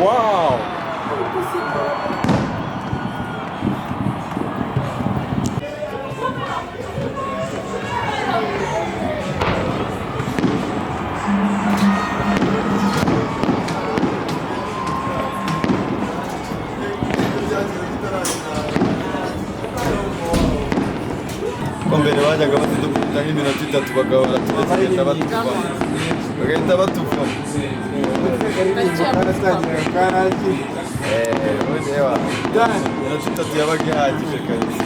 Wow! Ko mbere bajyaga batudukubita nk'iminota 3 bagahora tugenda batuvamo, bagahita batuvamo. Ubundi ewa, iminota 3 yabaga ihagije kabisa.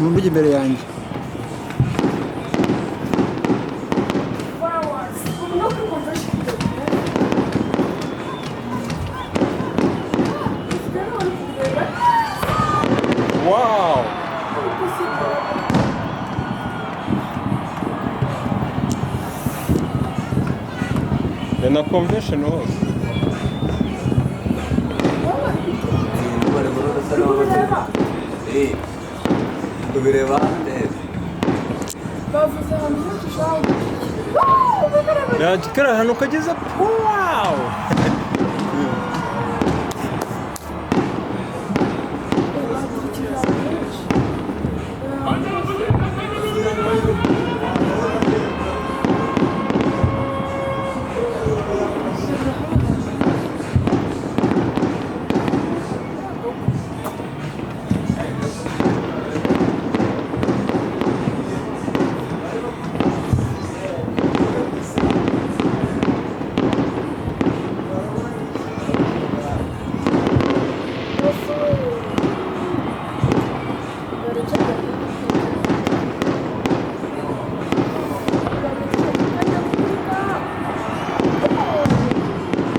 Mumujyi imbere yanjye. Wow! Ni na convention hose. Kubireba neza. Kariya hantu kageze, wow!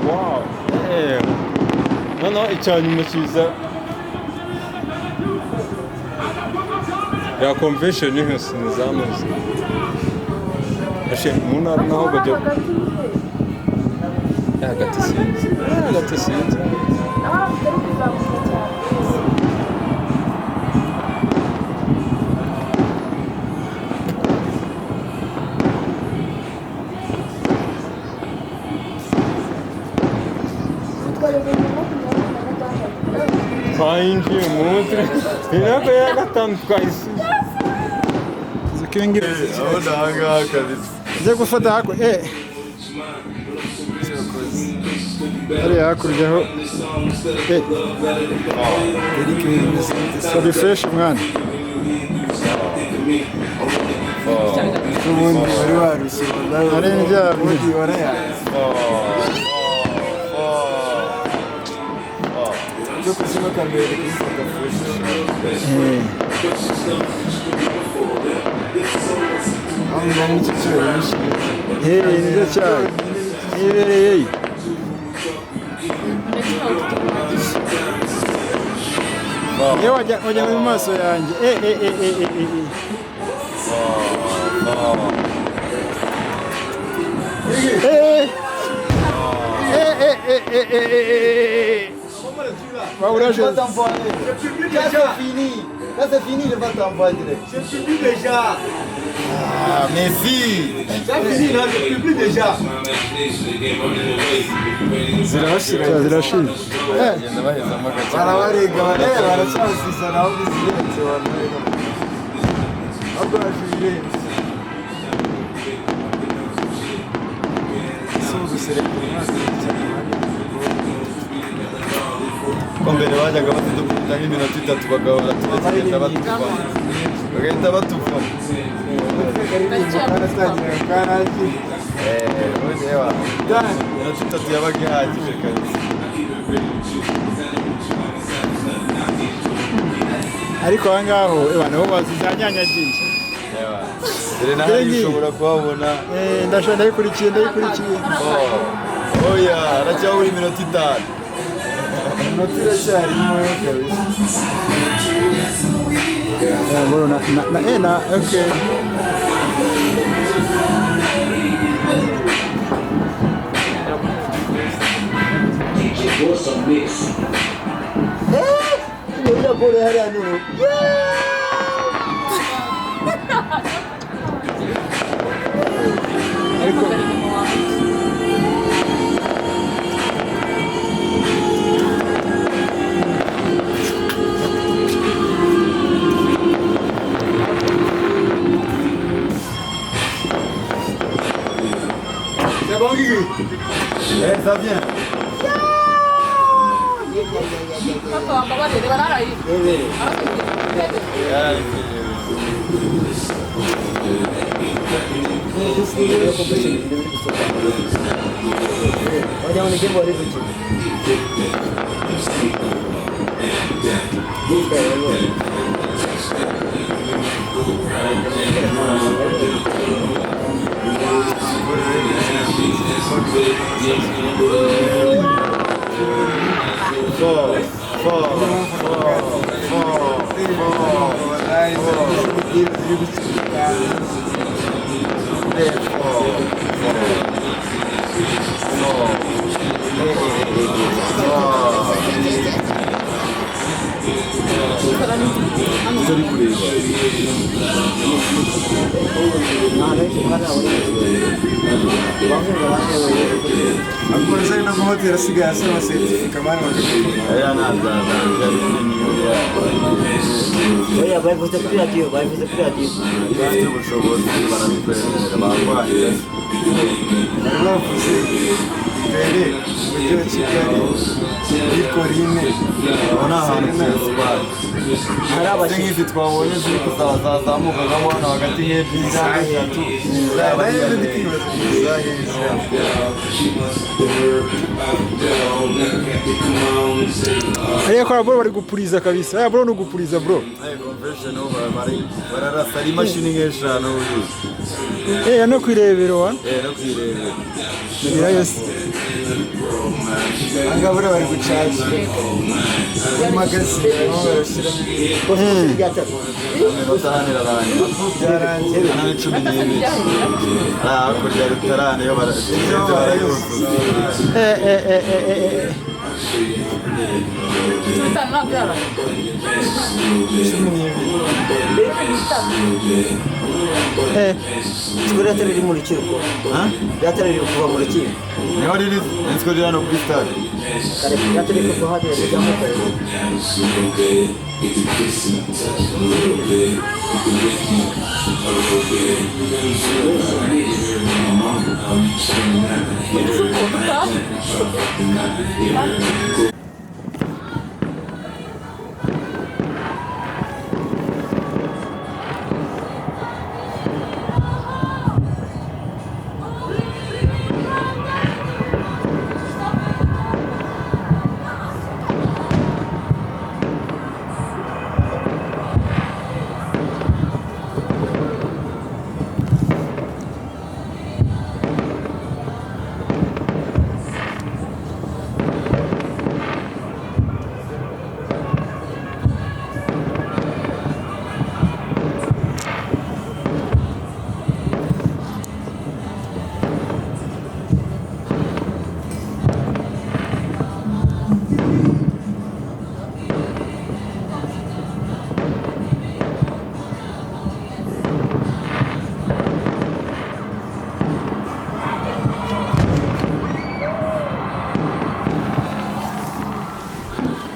Wow! Noneho icya nyuma kiza ya convention yose ni zanoze. Ashe mu ntara naho bajya hagati, sinzi hagati, sinzi. Twayinjiye munsi inteko ya gatanu twayisize. Urabona aha ngaha kabisa. Njye gufata hakurya, hariya hakurya ho, sabi fresh mwana. Ubundi wari warushye. Nari ndyamye. Ubundi warayanze. Cyo kuzima kamera kuyifata fresh. Aho ngaho nicyo cyonyine. Nicyo cyayi nibereye. Iyo wajya mu maso yanjye, Wa uraje. Fini. Là, c'est fini, je vais t'envoyer direct. Je publie déjà. Ah, merci. C'est fini, là, je publie déjà. Zirashira zirashira. Bagenda bahezamo gake. Barabarega, baracyasiza naho bizirenze wallahi. Ahubwo haje ibirenze. Si uguserebura umwaka cyane. Ko mbere bajyaga batudukubita nk'iminota itatu bagahora tugenda batuvamo, bagahita batuvamo. Akaririmbo karatangira karangiye. Ubundi reba, iminota itatu yabaga ihagije kabisa. Ariko aha ngaho nabo bazanyanyagiye. Reba, dore na hariya ushobora kuhabona. Ndashaka ndayikurikiye ndayikurikiye. Oya, haracyabura iminota 5. Iminota iracyarimo yo kabisa. Bro, na na na okay. Ariko C'est bon, Guigui? Eh, ça vient. Four, four, four, four, four, four, four, four. Turi kureba. Akunze no guhotera asigaye asaba seritifika mani bakakubwira. Aya ntazaza Oya, babivuze kuri radiyo, babivuze kuri radiyo. Iyo ufite ubushobozi barabikwemerera bakwahira. Bari bavuze imbere umujyi wa Kigali muri Korine. Aho ni ahantu principal. Hari Ese abashyitsi. nk'izi twabonye ziri kuzazamukagamo hano hagati nk'ebyiri cyangwa eshatu zaba ari Nayo ndi iya kwibaza izaheza. Ariko bro bari gupuriza kabisa. Aya bro ni ugupuriza bro. Hey, conversion over, bararasa ari imashini nk'eshanu buriya. No kwirebera wa. No kwirebera. Ngira yose. Aha ngaha buriya bari gucaca. Muri magazine barimo barashyiramo ibintu. Iminota hano irarangiye. Byarangiye. Hano ni 12. Hariya hakurya rutarane yo barayuzuza. 12. Siko ririya riri mu rukiko. Ririya riri kuva mu rukiko. Niho riri, nzi ko riri hano kuri stade. Kare ririya riri kuva hariya rijyamo kare.